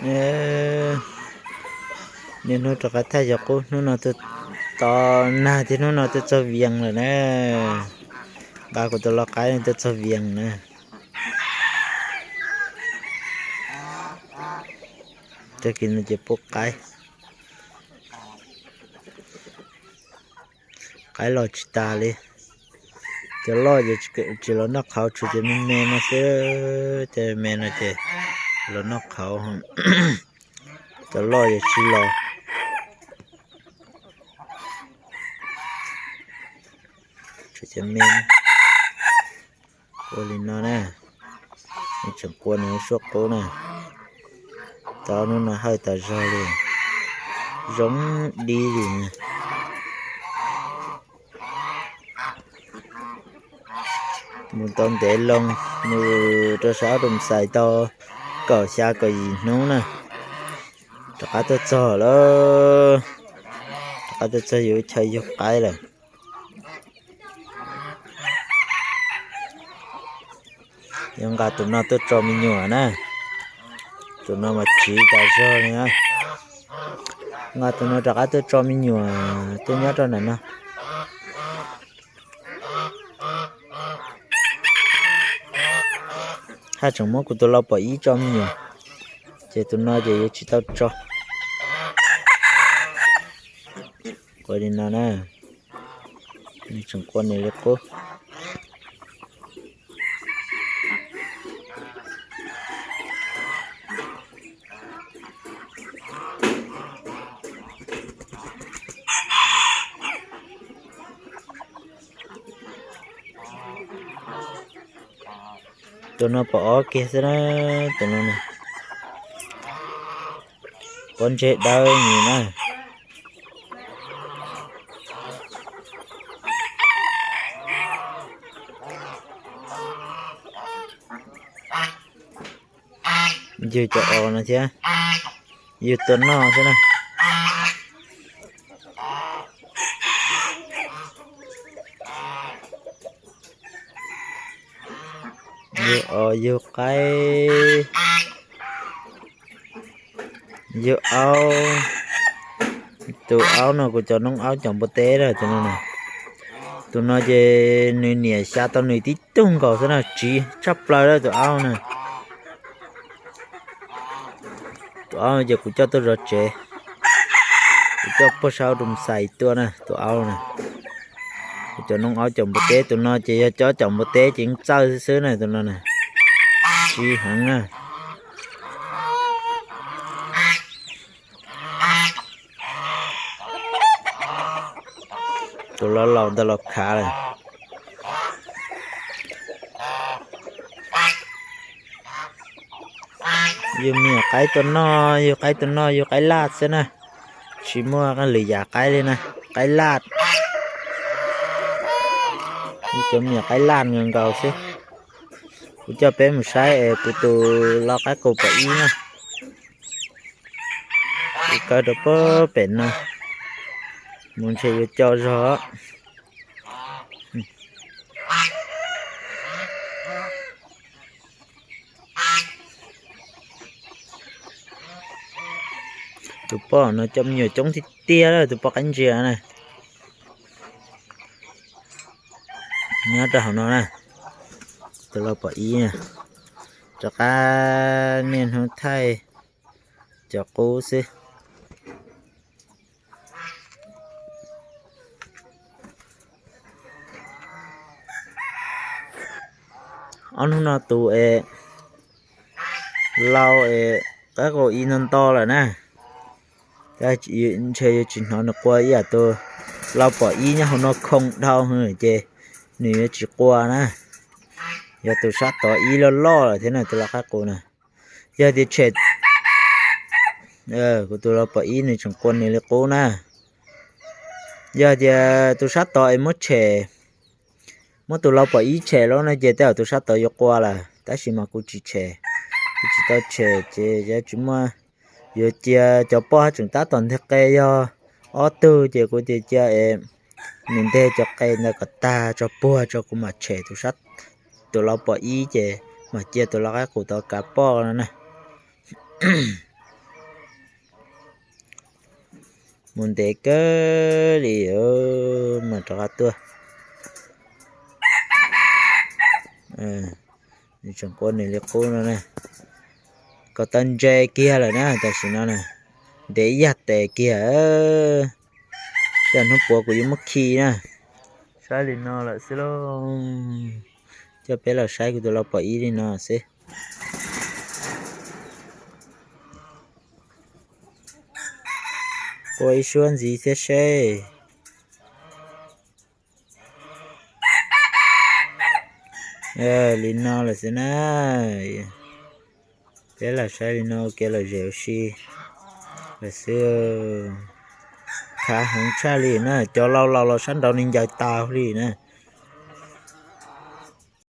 Niaj hnub rov qab thaij cov qub, hnub no tuaj to nag thiab, hnub no tuaj txog Vias lawm na. Nqa kuv tus lau qaib no tuaj txog Vias na. Tag kis no ces pub qaib. Qaib los tsis tas li. Cov loj ces tsis los noj qhauv, tshuav cov me me no xwb. Cov me me no ces los noj qhauv. Cov loj ces tsis los. Tshuav cov me, ua li no na. Nws tseem qua nws suab qub na. Tau hnub no hawj tas zog li, zoo dib li. Mus tau ntev loo, mus rau sab Roo Xais tau kaum xya kaum yim hnub na. Rov qab tuaj txog lawm, rov qab tuaj txog yus chaw yug qaib lawm. Yuav nqa tus no tuaj tso me nyuam na. Tus no mas tsiv tas zog li na. Nqa tus no rov qab tuaj tso me nyuam tuaj nyob rau ntawm no. Haj tseem muab kuv tus lau pom ib tso me nyuam, ces tus no ces yuav tsis tau tso. Ua li no na, nws tseem qua nws li qub. Tus no pom ob kiag xwb na, tus no na. Pob ntseg dawb nws na. Yug cov os no thiab, yug tua noj xwb na. Yug os yug qaib, yug aub. Tus aub no kuv cov noob aub caum npua teb na, tus no na. Tus no ces nws niam xya tau nws tib tug nkaus xwb na, tsiv tshaj plaws lawm tus aub na. Tus aub ces kuv coj tuaj zov tsev, kuv coj puag sab Roo Xais tuaj na, tus aub na. Kuv cov noob aub caum npua teb, tus no ces yog cov caum npua teb ces yeej txawj xwb xwb na, tus no na. Tsiv heev na. Tus laus laus ntawd los khav lawm. Yug me nyuam qaib tua noj, yug qaib tua noj, yug qaib laj xwb na. Tsis muaj lwm yam qaib li na, qaib laj. Yug cov me nyuam qaib laj nkaus nkaus xwb. Kuv coj peb mus saib es kuv tus lau qaib qus pom ib na. Kuv kaw rau pem no, mus ntshe yuav co zog. Tus poj no coj me nyuam coob tiag tiag, tus poj qaib ntsia na. Nyob rau hauv no na, tus lau pom ib na. Rov qab niaj hnub thaij cov qub xwb. Ob hnub no tus es lau es qaib qus ib no nto lawm na. Ntshe yuav tsis hnov nws qua ib yam tus lau pom ib nyob hauv no khoo dhau ces nws yuav tsis qua na. Yog tus sab tod ib loj loj lawm thiab na, tus lau qaib qus na. Yog tias tshem, kuv tus lau pom ib nws tseem qua nws li qub na. Yog tias tus sab tod es muab tshem, muab tus lau pom ib tshem lawm no ces tej zaum tus sab tod yuav qua lawm, tab sis mas kuv tsis tshem, kuv tsis tau tshem ces tsis muaj. Yuav cia cov poj haj tseem tab tom nteg qe yog ob tug ces kuv tias cia es nws nteg cov qe ntawd kom tag tso puag tso kuv mam tshem tus sab, tus lau pom ib ces mam cia tus lau qaib qus tod kav poj no na. Mus ntev kawg li, mam rov qab tuaj. Tseem quaj nws li qub no na. Kom tau ntse kiag lawm na, tam sim no na, ntev ib yag tes kiag. Tej hnub puav kuv yuav muab khi na. Saib li no lawm xwb lauj. Coj peb los saib kuv tus lau pom ib li no xwb. Quaj ib suab ntxiv thiab seb. Li no lawm xwb na. Peb los saib li no ua ke lom zem ua si lawm xwb. Khav heev tshaj li na, cov laus laus los sab nraud nws ncaws tau li na.